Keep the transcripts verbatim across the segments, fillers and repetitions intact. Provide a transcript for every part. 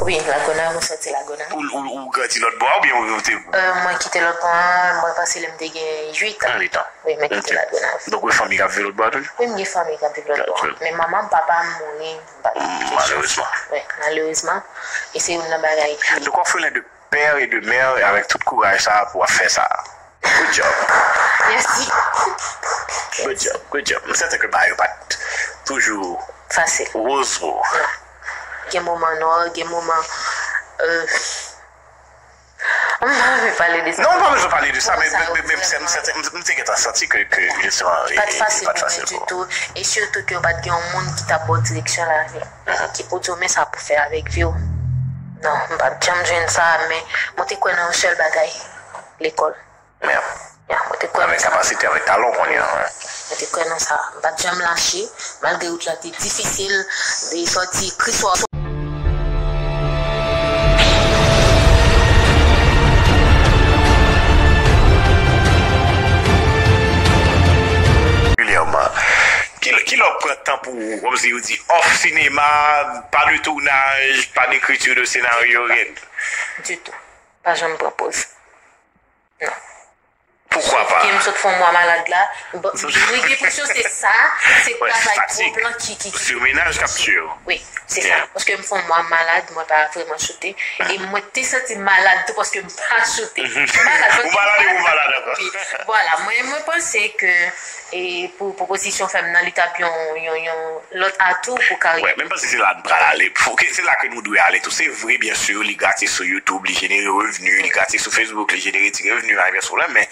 Wi, Lagonav, mwen soti Lagonav. Ou, ou, ou grandi lòt bò a oubyen ou te... Euh, mwen kite lòt bò a, mwen panse lè m te gen uit an. An, uit an. Wi, mwen kite Lagonav. Donk, ou gen fanmi k ap viv lòt bò a toujou? Wi, m gen fanmi k ap viv lòt bò a. Men manman m, papa m mouri, m pa t gen chans. Malerezman. Wi, malerezman. E se youn nan bagay ki... Donk, orphelin de père et de mère, avèk tout kouraj sa a pou w ap fè sa. Good job. Mèsi. Good job, good job. M sèten ke bagay yo pa t toujou fasil. Woz pou ou. Non. Gen moman nwa, gen moman, euh, m pa vle pale de sa. Non, ou pa bezwen pale de sa, men, men, men, men, m, m te gentan santi ke, ke, jisteman, e, pa t fasil pou mwen ditou. E sitou ke w pa t gen yon moun ki t ap ba w direksyon lavi, ki pou di w, men sa pou fè avèk vi w. Non, m pa t janm jwenn sa, men mwen te kwè nan yon sèl bagay, lekòl. Ya, mwen te kwè nan sa. Avèk kapasite, avèk talan w konnen an, wi. Mwen te kwè nan sa. M pa t janm lache, malgre wout la te difisil, de sòti Kriswa. Regilyèman. Ki, ki lè w pran tan pou ou, kòmsi yo di, off sinema, pas de tournage, pas d'écriture de scénario, rien? Ditou. Pa janm pran pòz. Non. Poukwa pa? Ke m sot fè yon mwa malad la. Bon, wi, gen presyon, se sa, se travay gwo plan ki, ki, ki... Surmenaj k ap tiye w. Wi, se sa. Paske m fè yon mwa malad, mwen pa vrèman choute. E mwen te santi m malad tou paske m pa choute. Ou malad e ou malad ankò. Wi, vwala, mwen, mwen panse ke, e pou pwopozisyon fè m nan, li t ap yon, yon, yon lòt atou pou karyè. Wè, men m panse se la n pral ale. Fò ke se la ke nou dwe ale tou. Se vre, byen si, li gratis sou YouTube, li jenere revni, li gratis sou Facebook, li jenere ti revni, pa gen pyès pwoblèm, men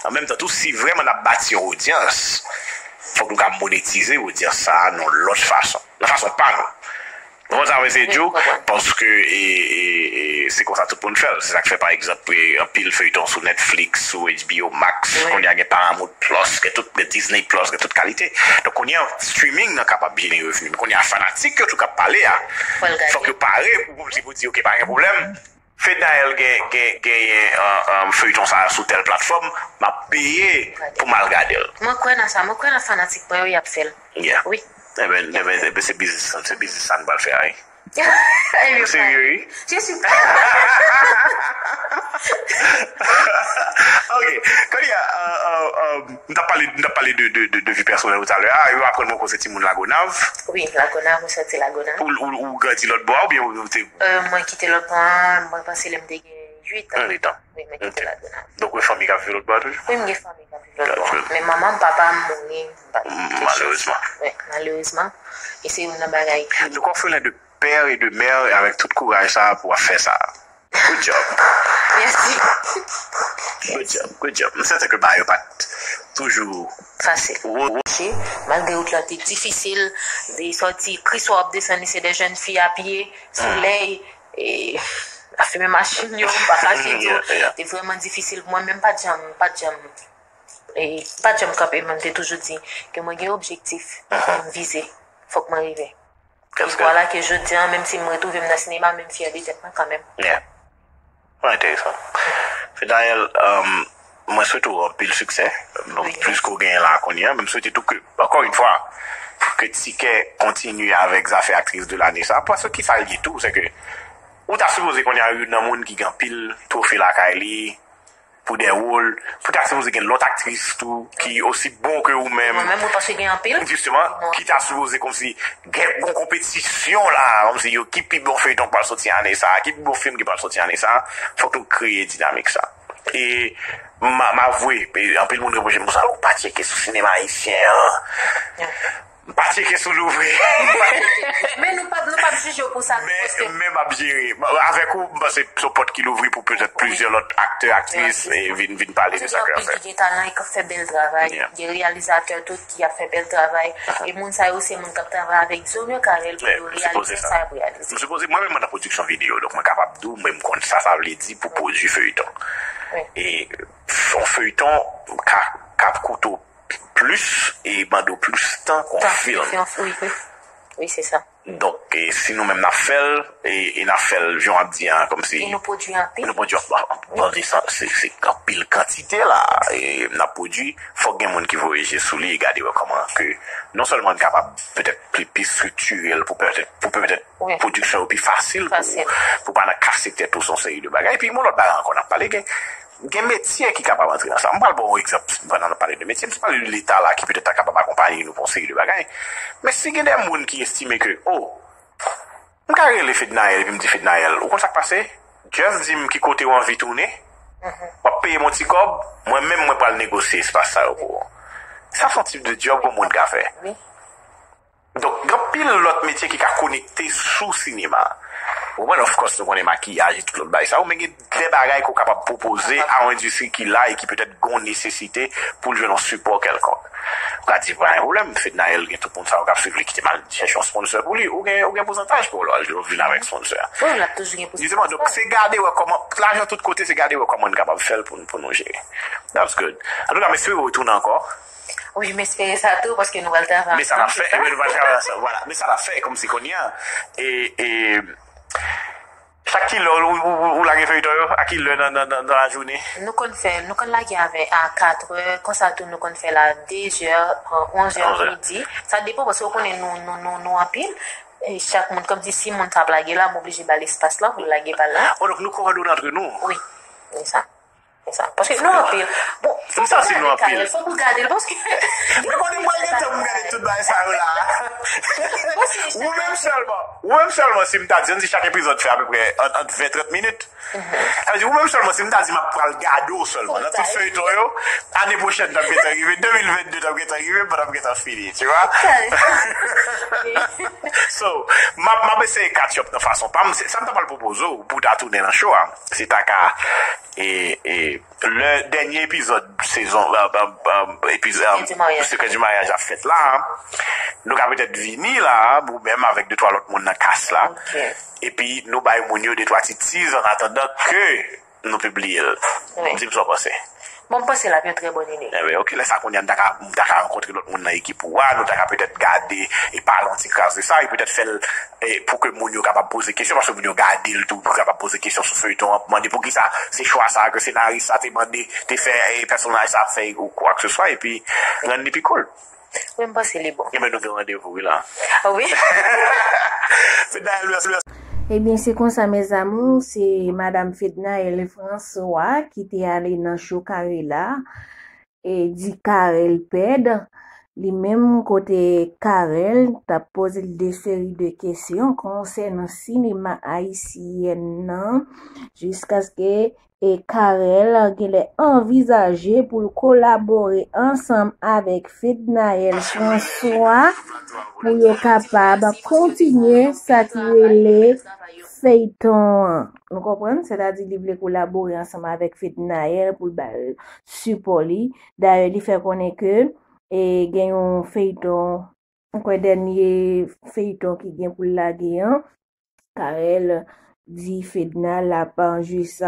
an menm tan tou, si vrèman n ap bati yon odyans, fòk nou ka monetize odyans sa a nan yon lòt fason, nan fason pa nou. Ou konprann sa mwen se di w? Paske, e, e, e, se konsa tout moun fè l. Se sa k fè, pa egzanp, e, anpil feyton sou Netflix, sou H B O Max, kounye a gen Paramount Plus, gen tout, gen Disney Plus, gen tout kalite. Donk, kounye a, streaming nan kapab jenere revni. Men kounye a, fanatik yo tou k ap pale a, fòk yo pare pou, pou, pou di, "Ok, pa gen pwoblèm. Fednaelle gen, gen, genyen, euh, euh, feyton sa a sou tèl platfòm, m ap peye pou m al gade l." Mwen kwè nan sa, mwen kwè nan fanatik mwen yo, y ap fè l. Yeah. Wi. Eben, eben, eben, se biznis, se biznis sa n pral fè a, wi. Ou serye, wi? Je suis prêt. Ok. Kounye a, euh, euh, euh, m t ap pale, m t ap pale de, de, de, de vi pèsonèl ou talè a. Yo aprann mwen ke w se timoun Lagonav. Wi, Lagonav, mwen soti Lagonav. Ou, ou, ou grandi lòt bò a oubyen ou te... Euh, mwen kite lòt bò a, mwen panse lè m te gen uit an. An, uit an. Wi, mwen kite Lagonav. Donk, ou gen fanmi k ap viv lòt bò a toujou? Wi, m gen fanmi k ap viv lòt bò a. Men manman m, papa m mouri, m pa t gen chans. Malerezman. Wi, malerezman. E se youn nan bagay ki... Donk, orphelin de père et de mère, avèk tout kouraj sa a pou w ap fè sa. Good job. Mèsi. Good job, good job. M sèten ke bagay yo pa t toujou fasil. Wo-, wo- Malgre wout la te difisil, de sòti Kriswa ap desann, se de jèn fi a pye, solèy, e, lafimen machin yo, m pa kache di w, te vrèman difisil pou mwen, men m pa t janm, m pa t janm, e, m pa t janm kanpe, men m te toujou di ke mwen gen objektif pou m vize, fòk mwen rive. E vwala ke jodi a, menm si m retwouve m nan sinema, men m fyè de tèt mwen kanmenm. Yeah. Mwen enteresan. Fednaelle, um, mwen swete w anpil siksè. Donk, plis ke w genyen la kounye a, men m swete tou ke, ankò yon fwa, ke Tikè kontinye avèk zafè aktris de lane sa. Paske ki sa l ye tou, se ke ou ta sipoze kounye a youn nan moun ki gen anpil twofe lakay li, pou de wòl, pou ta sipoze gen lòt aktris tou ki osi bon ke ou menm. Mwen menm, mwen panse gen anpil. Jisteman, ki ta sipoze kòmsi gen yon konpetisyon la, kòmsi yo ki pi bon feyton k pral soti ane sa, ki pi bon fim ki pral soti ane sa, fòk nou kreye dinamik sa. E m, m avwe, e anpil moun repwoche m konsa, ou pa tcheke sou sinema ayisyen an. M pa tcheke sou louvri. Men nou p ap, nou p ap jije w pou sa tou, paske... Men, men m ap jere. Avèk ou, m panse se yon pòt ki louvri pou petèt plizyè lòt aktè, aktris, e vin, vin pale de sa ke y ap fè. Gen anpil ki gen talan e k ap fè bèl travay. Gen reyalizatè tou ki ap fè bèl travay. E moun sa yo, se moun k ap travay avèk Zomyo Karel pou yo reyalize sa y ap reyalize. M sipoze, mwen menm, mwen nan pwodiksyon videyo, donk mwen kapab di w, mwen, m konn sa sa vle di pou pwodui feyton. E yon feyton ka, ka koute w plis e mande w plis tan ke yon fim. Tan, wi, wi. Wi, se sa. Donk, e, si nou menm n ap fè l, e, e n ap fè l, jan w ap di a, kòmsi. E nou pwodui anpil. Nou pwodui anpil, anpil, anpil, se, se anpil kantite la, e n ap pwodui, fòk gen moun ki voye je sou li e gade wè kòman ke non sèlman n kapab petèt pli, pli estriktirel pou petèt, pou petèt pwodiksyon yo pi fasil pou, pou pa nan kase tèt ou sou yon seri de bagay. Epi, yon lòt bagay ankò, n ap pale gen, gen metye ki kapab antre nan sa. M pral ba w yon egzanp, pandan n ap pale de metye, m te pale de Leta la ki petèt ta kapab akonpaye nou pou yon seri de bagay. Men si gen de moun ki estime ke, oh, m ka rele Fednaelle epi m di Fednaelle, ou konn sa k pase? Just di m ki kote w anvi tounen, w ap peye m yon ti kòb, mwen menm mwen pral negosye espas sa yo pou ou. Sa se yon tip de djòb yon moun ka fè. Donk, gen anpil lòt metye ki ka konekte sou sinema. Ou konprann, of course, nou konnen makiyaj e tout lòt bagay sa yo, men gen de bagay ke w kapab pwopoze a yon endistri ki la e ki petèt gen yon nesesite pou l jwenn yon sipò kèlkonk. Ou ka di, pa gen pwoblèm, Fednaelle gen tout moun sa yo k ap swiv li, kite m al chèche yon sponsor pou li, ou gen, ou gen pousantaj pou w lè w vin avèk sponsor a. Wi, l ap toujou gen pousantaj. Jisteman, donk, se gade wè kòman, lajan tout kote, se gade wè kòman n kapab fè l pou, n- pou nou jere. That's good. Antouka, m espere w retounen ankò. Wi, m espere sa tou, paske nou pral travay ansanm, se sa? Men sa n ap fè, e nou pral travay ansanm, vwala. Men sa n ap fè, kòmsi kounye a, e, e, chak kilè w, w, w, w lage feyton yo? A kilè nan, nan, nan, nan lajounen? Nou konn fè, nou konn lage avè a katrè, konsa tou nou konn fè l a dezè, onzè midi. Sa depann, paske w konnen nou, nou, nou, nou anpil. E chak moun, kòmsi si moun sa ap lage la, m oblije ba l espas la pou l lage pa l la. Oh, donk nou kowòdone antre nou? Wi, se sa. Se sa. Paske nou anpil. Bon, fòk ou gade Karèl, fòk ou gade l, paske. Men konnen mwen gentan m gade tout bagay sa yo la. Ou menm sèlman, ou menm sèlman, si m ta di, ann di chak epizòd fè apeprè ant, ant ven trant minit. Sa vle di, ou menm sèlman, si m ta di m ap pral gade w sèlman, nan tout feyton yo, ane pwochèn t ap gentan rive, de mil vennde t ap gentan rive, m pa t ap gentan fini, tu vois? So, m ap, m ap eseye catch up nan fason pa m. Se, sa m ta pral pwopoze w pou w ta tounen nan show a. Se ta ka, e, e, lè dènye epizòd sezon, epizòd, Sekrè di Maryaj ap fèt la, nou ka petèt vini la, ou menm avèk de twa lòt moun nan kas la. Epi nou bay moun yo de twa ti tease an atandan ke nou pibliye l. Di m sa w panse. Bon, m panse l ap yon trè bòn ide. Enben, ok, lè sa kounye a, m ta ka, m ta ka rankontre lòt moun nan ekip ou a, nou ta ka petèt gade e pale yon ti kras de sa, e petèt fè l, e, pou ke moun yo kapab poze kesyon, paske moun yo gade l tou, pou kapab poze kesyon sou feyton an, pou mande poukisa se chwa sa ke senaris sa te mande, te fè, e, pèsonaj sa fè ou kwa ke se swa, epi rann li pi cool. Wi, m panse li bon. Enben, nou gen randevou, wi, la. Wi. Fednaelle, lwès, lwès. Ebyen, se konsa, mes amours, se Madam Fednaelle François ki te ale nan show Carel la, e di Carel pèd. Li menm kote Carel t ap poze l de seri de kesyon konsènan sinema ayisyèn nan, jiskaske e Carel genlè anvizaje pou l kolabore ansanm avèk Fednaelle François pou yo kapab kontinye sa ki rele feyton an. Nou konprann? Sètadi li vle kolabore ansanm avèk Fednaelle pou l ba l sipò li. Dayè, li fè konnen ke, e, gen yon feyton, m kwè dènye feyton ki gen pou l lage an, Carel di Fedna l ap jis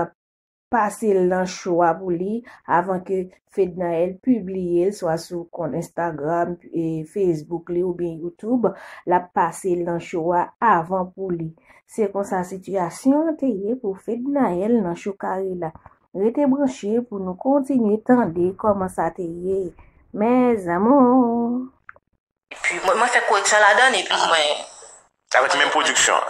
pase l nan show a pou li, avan ke Fednaelle pibliye l, swa sou kont Instagram, e, Facebook li oubyen YouTube, l ap pase l nan show a avan pou li. Se konsa sitiyasyon an te ye pou Fednaelle nan show Carel la. Rete branche pou nou kontinye tande kòman sa te ye. Mes amours. Epi, mwen, mwen fè koreksyon ladan l, epi mwen. Sa vle di menm pwodiksyon.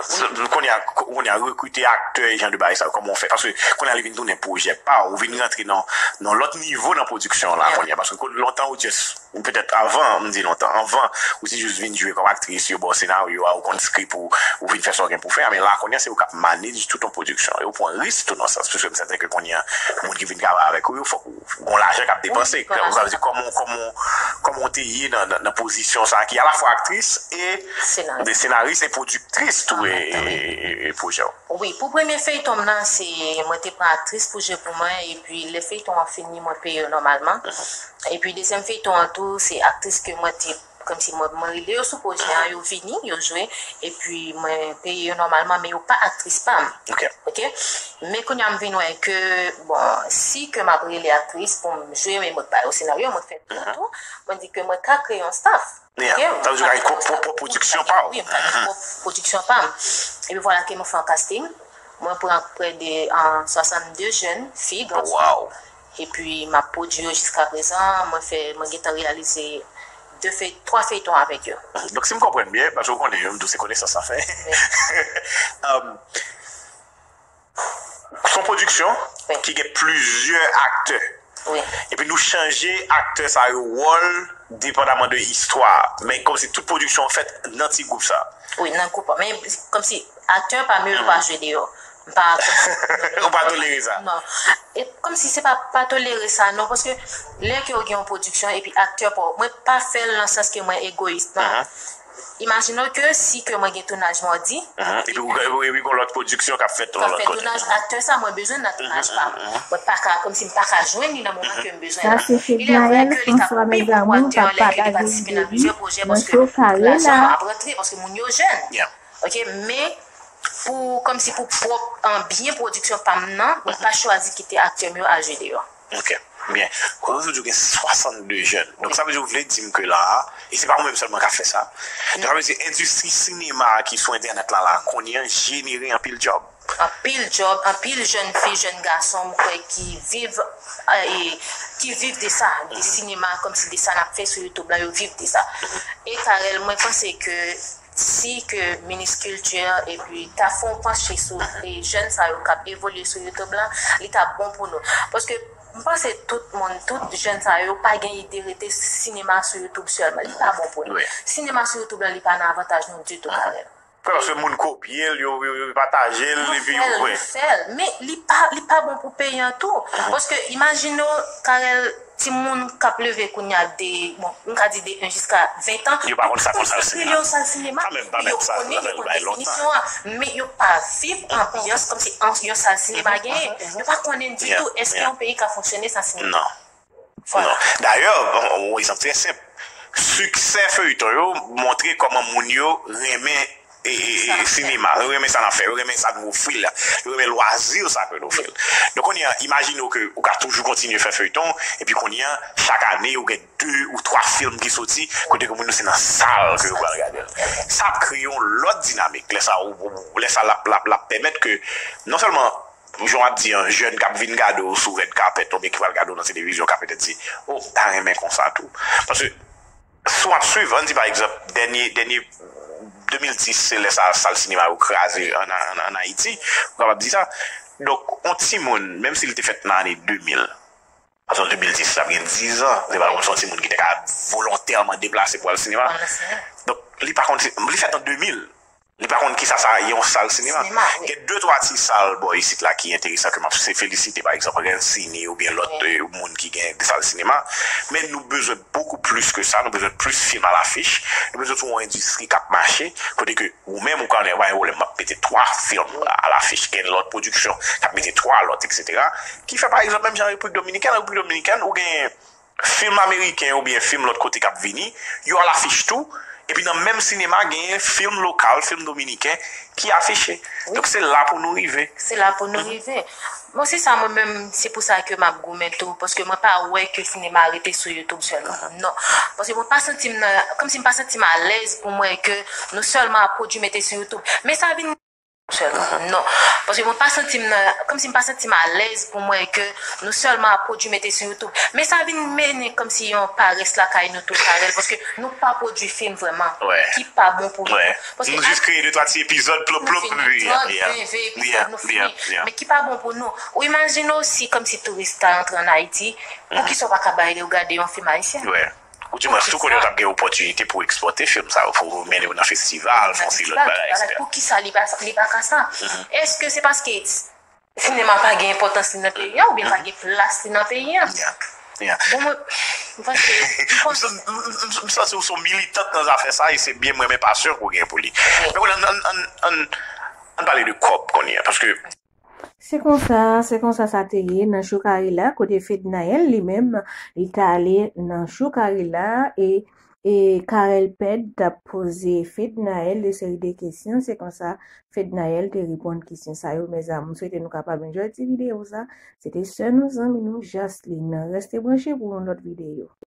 Kounye a, kounye a rekrite aktè e jan de bagay sa yo, kòman w fè? Paske kounye a li vin tounen pwojè pa w, ou vin rantre nan, nan lòt nivo nan pwodiksyon la kounye a. Paske lontan ou just, ou petèt avan, m di lontan, anvan, ou te jis vin jwe kòm aktris, yo ba w senaryo a, ou konn skrip ou, ou vin fè sa w gen pou fè a, men la kounye a se ou k ap manage tout yon pwodiksyon. E ou pran risk tou nan sans, paske m sèten ke kounye a, moun ki vin travay avèk ou yo, fòk ou gon lajan k ap depanse. Sa vle di kòman, kòman, kòman w te ye nan, nan, nan pozisyon sa a ki alafwa aktris e senaris e pwodiktris tou e, e, e, e pwojè w? Wi, pou premye feyton m nan, se mwen te pran aktris pou jwe pou mwen, epi lè feyton an fini, mwen peye yo nòmalman. Epi dezyèm feyton an tou, se aktris ke mwen te Kòmsi mwen, mwen rele yo sou pwojè a, yo vini, yo jwe, epi mwen peye yo nòmalman, men yo pa aktris pa m. Ok. Men kounye a m vin wè ke, bon, si ke m ap rele aktris pou m jwe, men mwen ba yo senaryo, mwen fè tout, mwen di ke mwen ka kreye yon staff. Ok? Sa vle di ou ka gen pwòp pwodiksyon pa w. Wi, mwen ka gen pwòp pwodiksyon pa m. Epi vwala ke mwen fè yon casting, mwen pran prè de, ah, swasannde jèn fi, gason. Epi m ap pwodui yo jiska prezan, mwen fè, mwen gentan reyalize de fey, twa feyton avèk yo. Donk si m konprann byen, paske ou konnen, yo m di w se konesans sa fè. Um, se yon pwodiksyon ki gen plizyè aktè. Epi nou chanje aktè sa yo wòl depandaman de istwa. Men kòmsi tout pwodiksyon an fèt nan ti gwoup sa. Wi, nan gwoup an. Men kòmsi aktè pa m yo pa jwe deyò. M pa Ou pa tolere sa. Non. E kòmsi se pa, pa tolere sa, non, paske lè ke w gen yon pwodiksyon epi aktè pa w, mwen pa fè l nan sans ke mwen egoyis, non. Imajine w ke si ke mwen gen tounaj madi, epi ou gen, epi gen lòt pwodiksyon k ap fèt nan lòt kote. Tounaj aktè sa, mwen bezwen nan tounaj pa m. Mwen pa ka, kòmsi m pa ka jwenn li nan moman ke m bezwen la. Li lè vre ke li ta pipon pou aktè an lè ke li patisipe nan plizyè pwojè paske lajan ap rantre, paske moun yo jèn. Ok, men pou, kòmsi pou pwòp, an, byen pwodiksyon pa m nan, mwen pa chwazi kite aktè m yo al jwe deyò. Ok, byen. Kote w di w gen swasannde jèn. Donk sa vle di w vle di m ke la a, e se pa ou menm sèlman k ap fè sa. Donk sa vle di endistri sinema ki sou entènèt la, la, kounye a jenere anpil djòb. Anpil djòb, anpil jèn fi, jèn gason, m kwè ki viv, e, ki viv de sa, de sinema, kòmsi de sa n ap fè sou YouTube la, yo viv de sa. E Carel, mwen panse ke si ke minis kilti epi ta fè yon panche sou e jèn sa yo k ap evolye sou YouTube la, li t ap bon pou nou. Paske m panse tout moun, tout jèn sa yo pa gen ide rete sinema sou YouTube sèlman. Li pa bon pou nou. Sinema sou YouTube la, li pa nan avantaj nou ditou, Carel. Paske moun kopye l, yo, yo, yo pataje l, epi yo fè l. Men li pa, li pa bon pou peyi an tou. Paske imajine w, Carel, timoun k ap leve kounye a de, bon, m ka di de en jiska ven tan, yo pa konn sa k yon sal sinema. Yo konnen, yo konn definisyon an, men yo pa viv anbyans kòmsi yon sal sinema genyen. Yo pa konnen ditou èske yon peyi ka fonksyone san sinema. Non. Non. Dayè, bon, yon egzanp trè senp. Siksè feyton yo montre kòman moun yo renmen e, e, e, sinema. Yo renmen sa n ap fè. Yo renmen sa nou ofri l la. Yo renmen lwazi sa ke nou ofri l. Donk, kounye a, imajine w ke ou ka toujou kontinye fè feyton, epi kounye a, chak ane, ou gen de ou twa fim ki soti, kote ke moun yo se nan sal ke yo pral gade l. Sa ap kreye yon lòt dinamik. Lè sa, ou, ou, lè sa, l ap, l ap, l ap pèmèt ke, non sèlman jan w ap di an, jèn k ap vin gade w sou red carpet oubyen ki pral gade w nan televizyon ka petèt di, "O, m ta renmen konsa tou." Paske, si w ap swiv, ann di pa egzanp, dènye, dènye de mil dis, se lè sa sal sinema yo kraze an, an, an Ayiti, ou kapab di sa. Donk, yon timoun, menm si li te fèt nan ane de mil, paske an de mil dis, l ap gen diz an, se pa kòm se yon timoun ki te ka volontèman deplase pou al sinema. Donk, li pa konn, li fèt an de mil. Li pa konn kisa sa ye yon sal sinema. Gen de twa ti sal bò isit la ki enteresan ke m ap se felisite, pa egzanp, Rencini oubyen lòt, e, moun ki gen de sal sinema. Men nou bezwen bokou plis ke sa, nou bezwen plis fim alafich, nou bezwen tou yon endistri k ap mache, kote ke ou menm ou ka di, "Pa gen pwoblèm, m ap mete twa fim alafich," gen lòt pwodiksyon k ap mete twa lòt, etsetera. Ki fè, pa egzanp, menm jan Repiblik Dominikèn, Repiblik Dominikèn, ou gen fim ameriken oubyen fim lòt kote k ap vini, yo alafich tou, epi nan menm sinema genyen fim lokal, fim dominiken ki afiche. Donk se la pou nou rive. Se la pou nou rive. Bon, se sa mwen menm, se pou sa ke m ap goumen tou, paske mwen pa wè ke sinema rete sou YouTube sèlman. Non. Paske mwen pa santi m nan, kòmsi m pa santi m alèz pou m wè ke nou sèlman ap pwodui mete sou YouTube. Men sa vin sèlman. Non. Paske mwen pa santi m nan, kòmsi m pa santi m alèz pou m wè ke nou sèlman ap pwodui mete sou YouTube. Men sa vin mennen kòmsi yon parès lakay nou tou, Carel, paske nou pa pwodui fim vrèman ki pa bon pou nou. Paske nou jis kreye de twa ti epizòd, plop, plop, epi trant, ven, ven epizòd, nou fini. Men ki pa bon pou nou. Ou imajine w si kòmsi touris ta antre ann Ayiti, poukisa w pa ka ba yo gade yon fim ayisyen? Ou di mwen, si w konnen w t ap gen opòtinite pou w ekspòte fim sa yo, pou w mennen yo nan festival, fè yon seri lòt bagay, etsetera. Poukisa li pa, li pa ka sa? Èske se paske sinema pa gen enpòtans li nan peyi a, oubyen pa gen plas li nan peyi a? Bon, mwen, mwen panse, m panse. M, m, m, m santi w se yon militant nan zafè sa, e se byen mwen renmen pasyon ke w gen pou li. Men kounye a, ann, ann, ann, ann pale de kòb kounye a, paske Se konsa, se konsa sa te ye nan Choukarela, kote Fednaelle li menm, li t ale nan Choukarela e e Karel Pèd t ap poze Fednaelle de seri de kesyon. Se konsa Fednaelle te reponn kesyon sa yo, mezanmi. M swete nou kapab enjoy ti videyo sa. Se te sè nou, zanmi nou, Jasline. Reste branche pou yon lòt videyo.